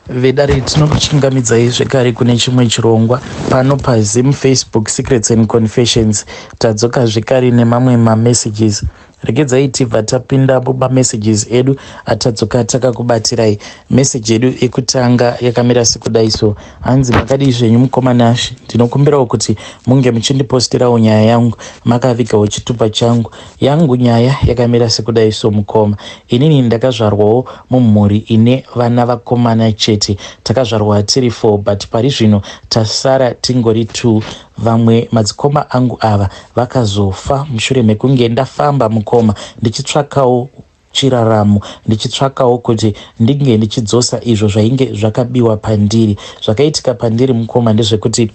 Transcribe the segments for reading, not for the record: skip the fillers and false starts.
Vedare, tinokuchingamidzai zvekare kune chimwe chirongwa pano paZim Facebook Secrets and Confessions. Tadzoka zvekare nemamwe mamessages. Regedzai tibva tapinda mumamessages edu atadzoka takakubatirai. Message yedu yekutanga yakamira sekudai so. Hanzi, "Makadii zvenyu mukoma Nashe? Ndinokumbirawo kuti munge muchindipostirawo nyaya yangu makavigawo chitupa changu. Yangu nyaya yakamira sekudai so, mukoma. Inini ndakazvarwawo mumhuri ine vana vakomana chete. Takazvarwa tiri 4, but pari zvino tasara tingori 2. Vamwe madzikoma angu ava vakazofa mushure mekunge ndafamba, mukoma, ndichitsvakawo chiraramo, ndichitsvakawo kuti ndinge ndichidzosa izvo zvainge zvakabiwa pandiri. Zvakaitika pandiri, mukoma, ndezvekuti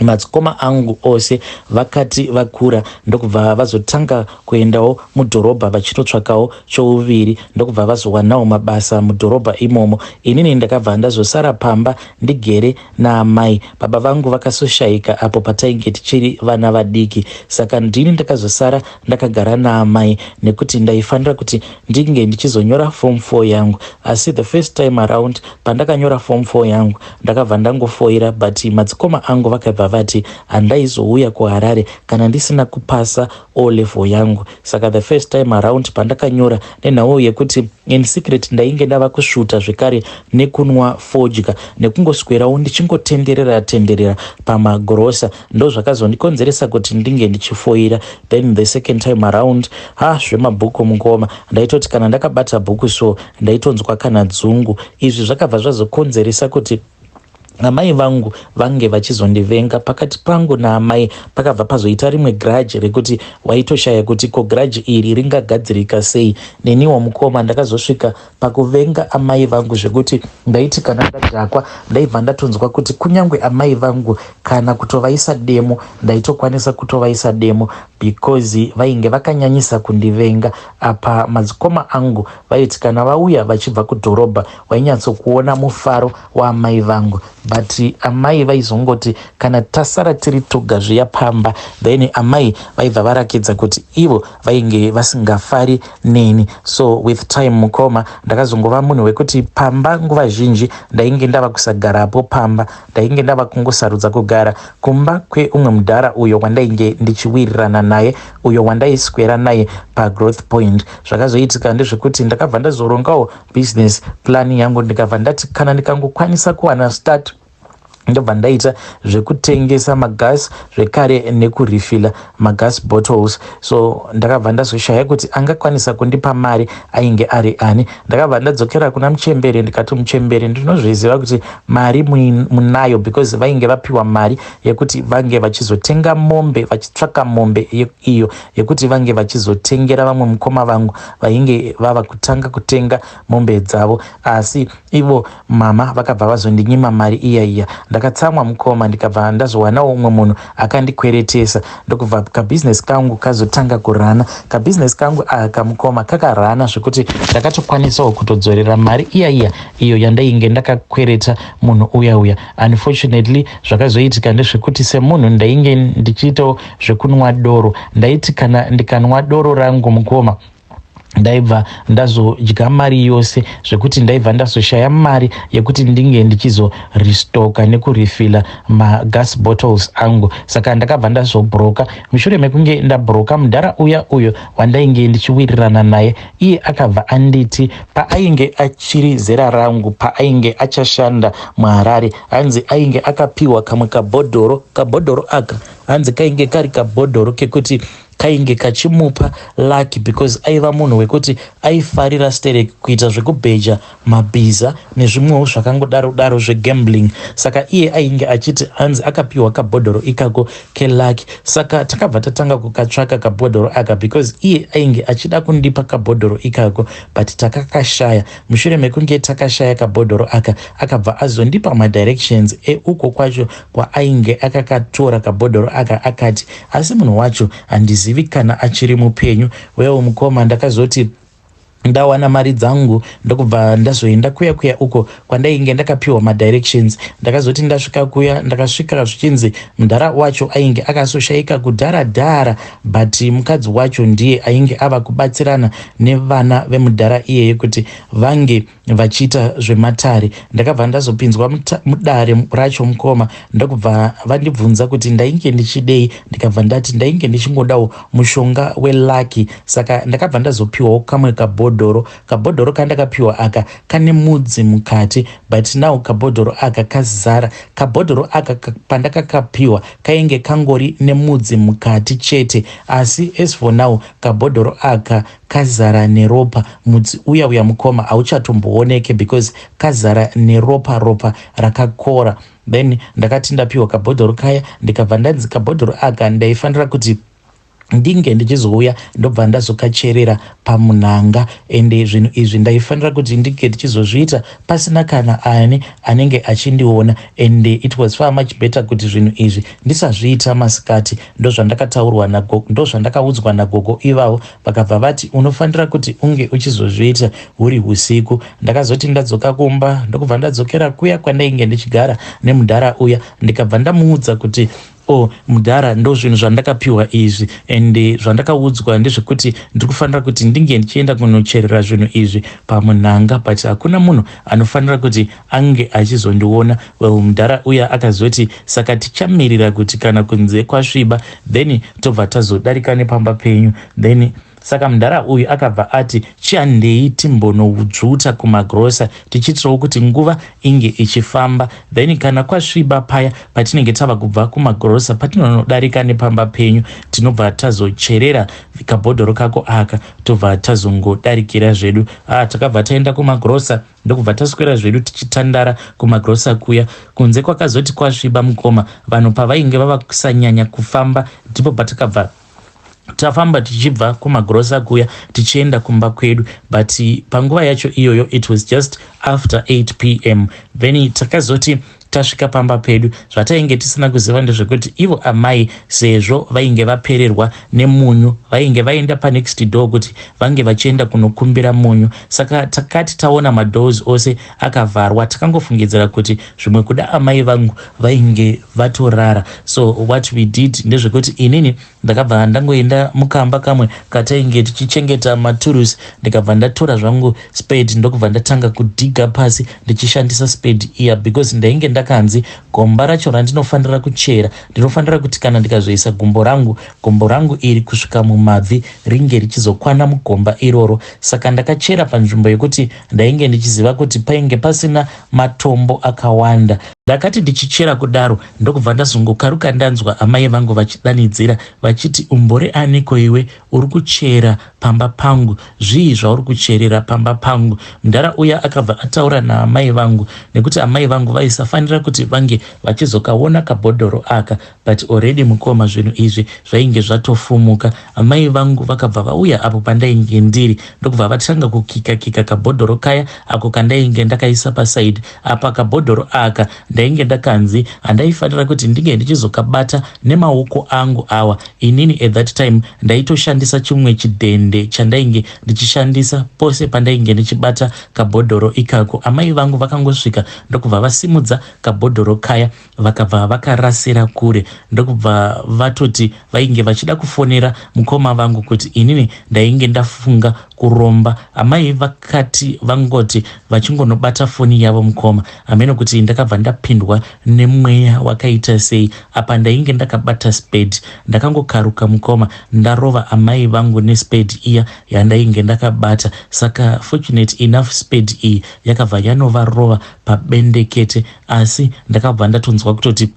madzikoma angu ose vakati vakura, ndokubva vazotanga kuendawo mudhorobha vachitotsvakawo chouviri, ndokubva vazowanawo mabasa mudhorobha imomo. Inini ndakabva ndazosara pamba ndigere naamai. Baba vangu vakazoshayika apo patainge tichiri vana vadiki, saka ndini ndakazosara ndakagara naamai nekuti ndaifanira kuti ndinge ndichizonyora Form 4 yangu. Asi the first time around pandakanyora Form 4 yangu, ndakabva ndangofoira, but madzikoma angu vakabva vati handaizouya kuHarare kana ndisina kupasa O Level yangu. Saka the first time around pandakanyora, nenhau yekuti in secret ndainge ndava kusvuta zvekare nekunwa fodya nekungoswerawo ndichingotenderera tenderera pamagrosa, ndo zvakazondikonzeresa kuti ndinge ndichifoira. Then the second time around, ha, zvemabhuku, mukoma, ndaitoti kana ndakabata bhuku so ndaitonzwa kana dzungu. Izvi zvakabva zvazokonzeresa kuti amai vangu vange vachizondivenga. Pakati pangu naamai pakabva pazoita rimwe grudge rekuti waitoshaya kuti ko grudge iri ringagadzirika sei. Neniwo, mukoma, ndakazosvika pakuvenga amai vangu zvekuti ndaiti kana ndadhakwa ndaibva ndatonzwa kuti kunyange amai vangu kana kutovaisa demo, ndaitokwanisa kutovaisa demo because vainge vakanyanyisa kundivenga. Apa madzikoma angu vaiti kana vauya vachibva kudhorobha, wainyatsokuona mufaro waamai vangu, but amai vaizongoti kana tasara tiri toga zviya pamba, then amai vaibva varakidza kuti ivo vainge vasingafari neni. So with time, mukoma, ndakazongova munhu wekuti pamba nguva zhinji ndainge ndava kusagarapo pamba. Ndainge ndava kungosarudza kugara kumba kweumwe mudhara uyo wandainge ndichiwirirana naye, uyo wandaiswera naye paGrowth Point. Zvakazoitika ndezvekuti ndakabva ndazorongawo business plan yangu, ndikabva ndati kana ndikangokwanisa kuwana start, ndobva ndaita zvekutengesa magas zvekare nekurifila magas bottles. So ndakabva ndazoshaya kuti angakwanisa kundipa mari ainge ari ani. Ndakabva ndadzokera kuna muchembere, ndikati, 'Muchembere, ndinozviziva kuti mari munayo,' because vainge vapiwa mari yekuti vange vachizotenga mombe, vachitsvaka mombe iyo yekuti vange vachizotengera vamwe mukoma vangu vainge vava kutanga kutenga mombe dzavo. Asi ivo mama vakabva vazondinyima mari iya iya. Ndakatsamwa, mukoma, ndikabva ndazowanawo umwe munhu akandikweretesa, ndokubva kabhizinesi kangu kazotanga kurana. Kabhizinesi kangu aka, mukoma, kakarana zvekuti ndakatokwanisawo kutodzorera mari iya iya iyo yandainge ndakakwereta munhu uya uya. Unfortunately, zvakazoitika ndezvekuti semunhu ndainge ndichiitawo zvekunwa doro, ndaiti kana ndikanwa doro rangu, mukoma, ndaibva ndazodya mari yose zvekuti ndaibva ndazoshaya mari yekuti ndinge ndichizoristoka nekurifila magas bottles angu. Saka ndakabva ndazobhuroka. Mushure mekunge ndabhuroka, mudhara uya uyo wandainge ndichiwirirana naye, iye akabva anditi paainge achiri zera rangu, paainge achashanda muHarare, hanzi ainge akapiwa kamwe kabhodhoro. Kabhodhoro aka, hanzi kainge kari kabhodhoro kekuti kainge kachimupa lucky because aiva munhu wekuti aifarira sterek kuita zvekubheja mabhiza nezvimwewo zvakangodaro daro zvegambling. Saka iye ainge achiti hanzi akapiwa kabhodhoro ikako kelucky. Saka takabva tatanga kukatsvaka kabhodhoro aka because iye ainge achida kundipa kabhodhoro ikako, but takakashaya. Mushure mekunge takashaya kabhodhoro aka, akabva azondipa madirections euko kwacho kwaainge akakatora kabhodhoro aka. Akati asi munhu wacho handizivi kana achiri mupenyu. Wewo, mukoma, ndakazoti ndawana mari dzangu, ndokubva ndazoenda kuya kuya uko kwandainge ndakapiwa madirections. Ndakazoti ndasvika kuya, ndakasvika zvichinzi mudhara wacho ainge akasoshayika kudhara dhara, but mukadzi wacho ndiye ainge ava kubatsirana nevana vemudhara iyeye kuti vange vachiita zvematare. Ndakabva ndazopinzwa mudare racho mukoma, ndokubva vandibvunza kuti ndainge ndichidei. Ndikabva ndati ndainge ndichingodawo mushonga welucky. Saka ndakabva ndazopiwawo kamwe kabhodhoro. Kabhodhoro kandakapiwa aka kane mudzi mukati, but now kabhodhoro aka kazara. Kabhodhoro aka pandakakapiwa kainge kangori nemudzi mukati chete, asi as for now kabhodhoro aka kazara neropa. Mudzi uya uya mukoma hauchatombooneke because kazara neropa, ropa rakakora. Then ndakati ndapiwa kabhodhoro kaya, ndikabva ndanzi kabhodhoro aka ndaifanira kuti ndinge ndichizouya ndobva ndazokacherera pamunhanga. Ende zvinhu izvi ndaifanira kuti ndinge ndichizozviita pasina kana ani anenge achindiona, and it was far much better kuti zvinhu izvi ndisazviita masikati. Ndozvandakataurwa, ndozvandakaudzwa nagogo ivavo. Vakabva vati unofanira kuti unge uchizozviita huri usiku. Ndakazoti ndadzoka kumba, ndokubva ndadzokera kuya kwandainge ndichigara nemudhara uya, ndikabva ndamuudza kuti, "O oh, mudhara, ndo zvinhu zvandakapiwa izvi, and zvandakaudzwa ndezvekuti ndiri kufanira kuti ndinge ndichienda kunocherera zvinhu izvi pamunhanga, but hakuna munhu anofanira kuti ange achizondiona." Well, mudhara uya akazoti, "Saka tichamirira kuti kana kunze kwasviba, then tobva tazodarika nepamba penyu." Then saka mudhara uyu akabva ati, "Chihandei timbonodzvuta kumagrosa, tichiitirawo kuti nguva inge ichifamba. Then kana kwasviba paya patinenge tava kubva kumagrosa, patinonodarika nepamba penyu, tinobva tazocherera kabhodhoro kako aka, tobva tazongodarikira zvedu." Ah, takabva taenda kumagrosa, ndokubva taswera zvedu tichitandara kumagrosa kuya. Kunze kwakazoti kwasviba mukoma, vanhu pavainge vava kusanyanya kufamba, ndipo patakabva tafamba tichibva kumagrosa kuya tichienda kumba kwedu. But panguva yacho iyoyo it was just after 8 p.m. Then takazoti tasvika pamba pedu, zvatainge tisina kuziva ndezvekuti ivo amai, sezvo vainge vapererwa nemunyu, vainge vaenda panext door kuti vange vachienda kunokumbira munyu. Saka takati taona madoors ose akavharwa, takangofungidzira kuti zvimwe kuda amai vangu vainge vatorara. So what we did ndezvekuti inini ndakabva ndangoenda mukamba kamwe katainge tichichengeta maturusi, ndikabva ndatora zvangu spade, ndokubva ndatanga kudhiga pasi ndichishandisa spade iya, because ndainge ndakanzi gomba racho randinofanira kuchera, ndinofanira kuti kana ndikazoisa gumbo rangu, gumbo rangu iri kusvika mumabvi ringe richizokwana mugomba iroro. Saka ndakachera panzvimbo yekuti ndainge ndichiziva kuti painge pasina matombo akawanda. Ndakati ndichichera kudaro, ndokubva ndazongokaruka ndanzwa amai vangu vachidanidzira vachiti, "Umbori aniko iwe uri kuchera pamba pangu? Zvii zvauri kucherera pamba pangu?" Mudhara uya akabva ataura naamai vangu, nekuti amai vangu vaisafanira kuti vange vachizokaona kabhodhoro aka. But already mukoma, zvinhu izvi zvainge zvatofumuka. Amai vangu vakabva vauya apo pandainge ndiri, ndokubva vatanga kukika kika kabhodhoro kaya ako kandainge ndakaisa pasaidi apa. Kabhodhoro aka ndainge ndakanzi handaifanira kuti ndinge ndichizokabata nemaoko angu awa. Inini at that time ndaitoshandisa chimwe chidhende chandainge ndichishandisa pose pandainge ndichibata kabhodhoro ikako. Amai vangu vakangosvika, ndokubva vasimudza kabhodhoro kaya, vakabva vakarasira kure, ndokubva vatoti vainge vachida kufonera mukoma vangu kuti inini ndainge ndafunga kuromba. Amai vakati vangoti vachingonobata foni yavo mukoma, hameno kuti ndakabva ndapindwa nemweya wakaita sei. Apa ndainge ndakabata spade. Ndakangokaruka mukoma, ndarova amai vangu nespade iya yandainge ndakabata. Saka fortunate enough, spade iyi yakabva yanovarova pabendekete, asi ndakabva ndatonzwa kutoti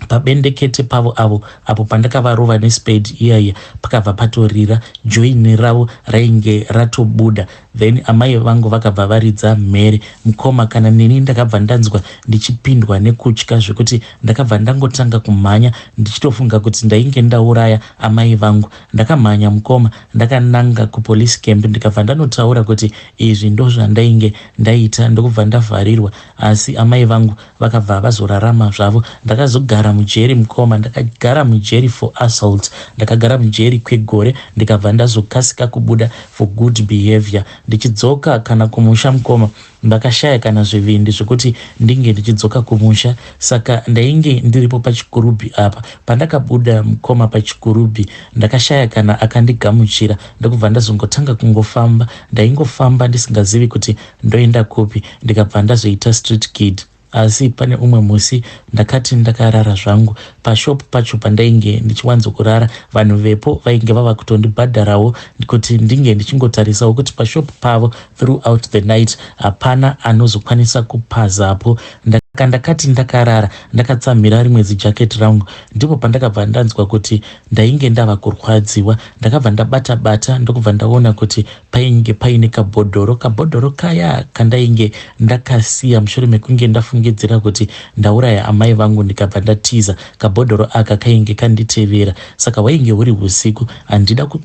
pabendekete pavo avo apo pandakavarova nespade iyaiya pakabva patorira, joini ravo rainge ratobuda. Then amai vangu vakabva varidza mhere mukoma. Kana neni ndakabva ndanzwa ndichipindwa nekutya, zvekuti ndakabva ndangotanga kumhanya ndichitofunga kuti ndainge ndauraya amai vangu. Ndakamhanya mukoma, ndakananga kupolice camp, ndikabva ndanotaura kuti izvi ndo zvandainge ndaita, ndokubva ndavharirwa. Asi amai vangu vakabva vazorarama zvavo. Ndakazogara. Ndakambogara mujeri mukoma, ndakagara mujeri for assault. Ndakagara mujeri kwegore ndikabva ndazokasika kubuda for good behavior. Ndichidzoka kana kumusha mukoma, ndakashaya kana zvivindi zvekuti ndinge ndichidzoka kumusha. Saka ndainge ndiripo pachikurubhi apa. Pandakabuda mukoma pachikurubhi, ndakashaya kana akandigamuchira, ndokubva ndazongotanga kungofamba. Ndaingofamba ndisingazivi kuti ndoenda kupi, ndikabva ndazoita street kid. Asi pane umwe musi ndakati ndakarara zvangu pashop pacho pandainge ndichiwanzokurara, vanhu vepo vainge vava kutondibhadharawo kuti ndinge ndichingontarisawo kuti pashop pavo throughout the night hapana anozokwanisa kupazapo. Ndakati ndakarara ndakatsamhira rimwe zijaketi rangu, ndipo pandakabva ndanzwa kuti ndainge ndava kurwadziwa. Ndakabva ndabata bata, ndokubva ndaona kuti painge paine kabhodhoro, kabhodhoro kaya kandainge ndakasiya mushure mekunge ndafungidzira kuti ndauraya amai vangu ndikabva ndatiza. Kabhodhoro aka kainge kanditevera. Saka hwainge huri usiku,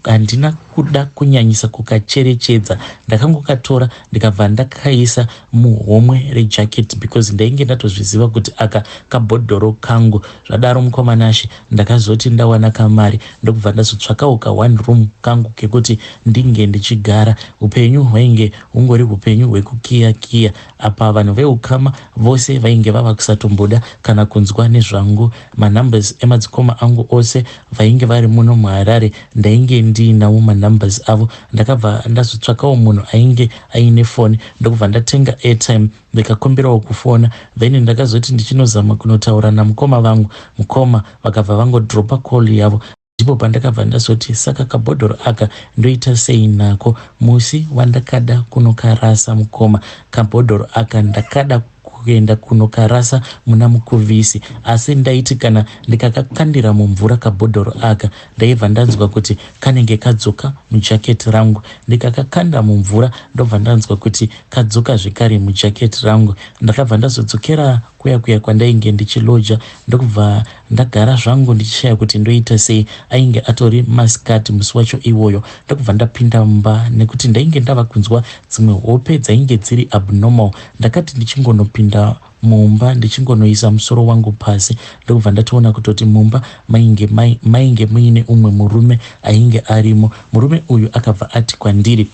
handina kuda kunyanyisa kukacherechedza. Ndakangokatora ndikabva ndakaisa muhomwe rejaketi because ndainge ndatozviziva kuti aka kabhodhoro kangu. Zvadaro mukoma Nashe, ndakazoti ndawana kamari, ndokubva ndazotsvakawo ka one room kangu kekuti ndinge ndichigara. Upenyu hwainge hungori upenyu hwekukiya kiya. Apa vanhu veukama vose vainge vava kusatomboda kana kunzwa nezvangu. Manumbers emadzikoma angu ose vainge vari muno muHarare ndainge ndiinawo manumbers avo. Ndakabva ndazotsvakawo munhu ainge aine foni, ndokubva ndatenga airtime, ndikakumbirawo kufona. Then ndakazoti ndichinozama kunotaura namukoma vangu, mukoma vakabva vangodropa call yavo. Ndipo pandakabva ndazoti, saka kabhodhoro aka ndoita sei nako? Musi wandakada kunokarasa mukoma, kabhodhoro aka ndakada kuenda kunokarasa muna Mukuvisi, asi ndaiti kana ndikakakandira mumvura kabhodhoro aka, ndaibva ndanzwa kuti kanenge kadzoka mujaketi rangu. Ndikakakanda mumvura, ndobva ndanzwa kuti kadzoka zvekare mujaketi rangu. Ndakabva ndazodzokera kuya kuya kwandainge ndichiloja, ndokubva ndagara zvangu ndichishaya kuti ndoita sei. Ainge atori masikati musi wacho iwoyo. Ndokubva ndapinda mumba nekuti ndainge ndava kunzwa dzimwe hope dzainge dziri abnormal. Ndakati ndichingonopinda mumba, ndichingonoisa musoro wangu pasi, ndokubva ndatoona kutoti mumba mainge muine umwe murume ainge arimo. Murume uyu akabva ati kwandiri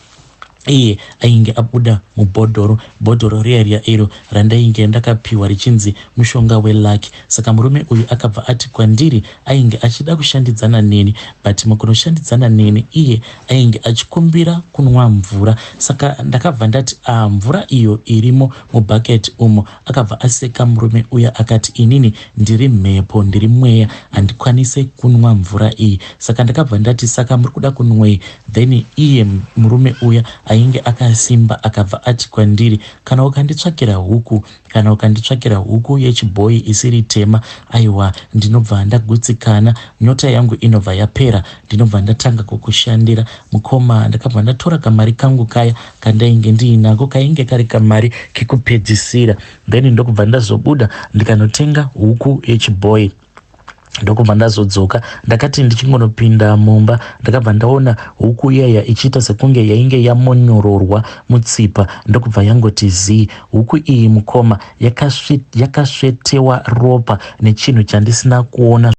iye ainge abuda mubhodhoro, bhodhoro riya riya iro randainge ndakapiwa richinzi mushonga weluck. Saka murume uyu akabva ati kwandiri ainge achida kushandidzana neni, but mukunoshandidzana neni iye ainge achikumbira kunwa mvura. Saka ndakabva ndati, a, mvura iyo irimo mubhaketi umo. Akabva aseka murume uya, akati, inini ndiri mhepo, ndiri mweya, handikwanise kunwa mvura iyi. Saka ndakabva ndati, saka muri kuda kunwei? Then iye murume uya ainge akasimba akabva ati kwandiri, kana ukanditsvakira huku, kana ukanditsvakira huku yechibhoyi isiri tema, aiwa, ndinobva ndagutsikana, nyota yangu inobva yapera, ndinobva ndatanga kukushandira. Mukoma, ndakabva ndatora kamari kangu kaya kandainge ndiinako, kainge kari kamari kekupedzisira. Then ndokubva ndazobuda ndikanotenga huku yechibhoyi, ndokubva ndazodzoka. Ndakati ndichingonopinda mumba, ndakabva ndaona huku iyaya ichiita sekunge yainge yamonyororwa mutsipa, ndokubva yangoti zii. Huku iyi mukoma yakasvetewa ropa nechinhu chandisina kuona.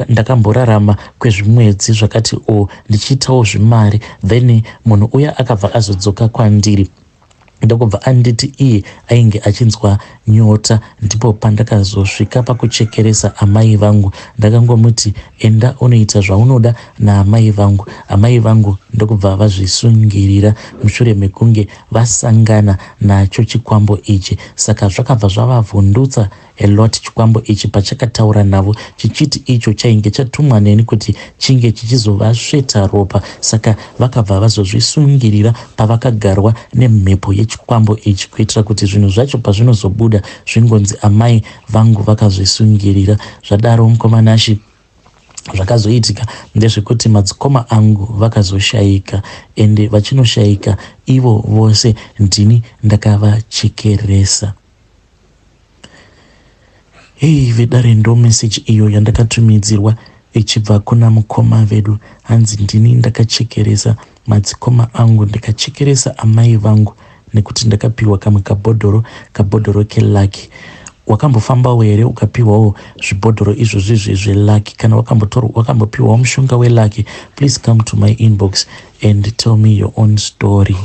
Ndakamborarama kwezvimwedzi zvakati o ndichiitawo zvimari. Then munhu uya akabva azodzoka kwandiri, ndokubva anditi iye ainge achinzwa nyota. Ndipo pandakazosvika pakuchekeresa amai vangu. Ndakangomuti, enda unoita zvaunoda naamai vangu. Amai vangu ndokubva vazvisungirira mushure mekunge vasangana nacho chikwambo ichi. Saka zvakabva zvavavhundutsa a lot chikwambo ichi pachakataura navo chichiti icho chainge chatumwa neni kuti chinge chichizovasveta ropa. Saka vakabva vazozvisungirira pavakagarwa nemhepo yechikwambo ichi, kuitira kuti zvinhu zvacho pazvinozobuda zvingonzi amai vangu vakazvisungirira. Zvadaro mukoma Nashe, zvakazoitika ndezvekuti madzikoma angu vakazoshayika, ende vachinoshayika ivo vose ndini ndakavachekeresa. Hei vedare, ndo meseji iyo yandakatumidzirwa ichibva kuna mukoma vedu. Hanzi ndini ndakachekeresa madzikoma angu, ndikachekeresa amai vangu nekuti ndakapiwa kamwe kabhodhoro, kabhodhoro keluck. Wakambofambawo here ukapiwawo zvibhodhoro izvozvi izvi zvelucky? Kana wakambopiwawo mushonga welucky, please come to my inbox and tell me your own story.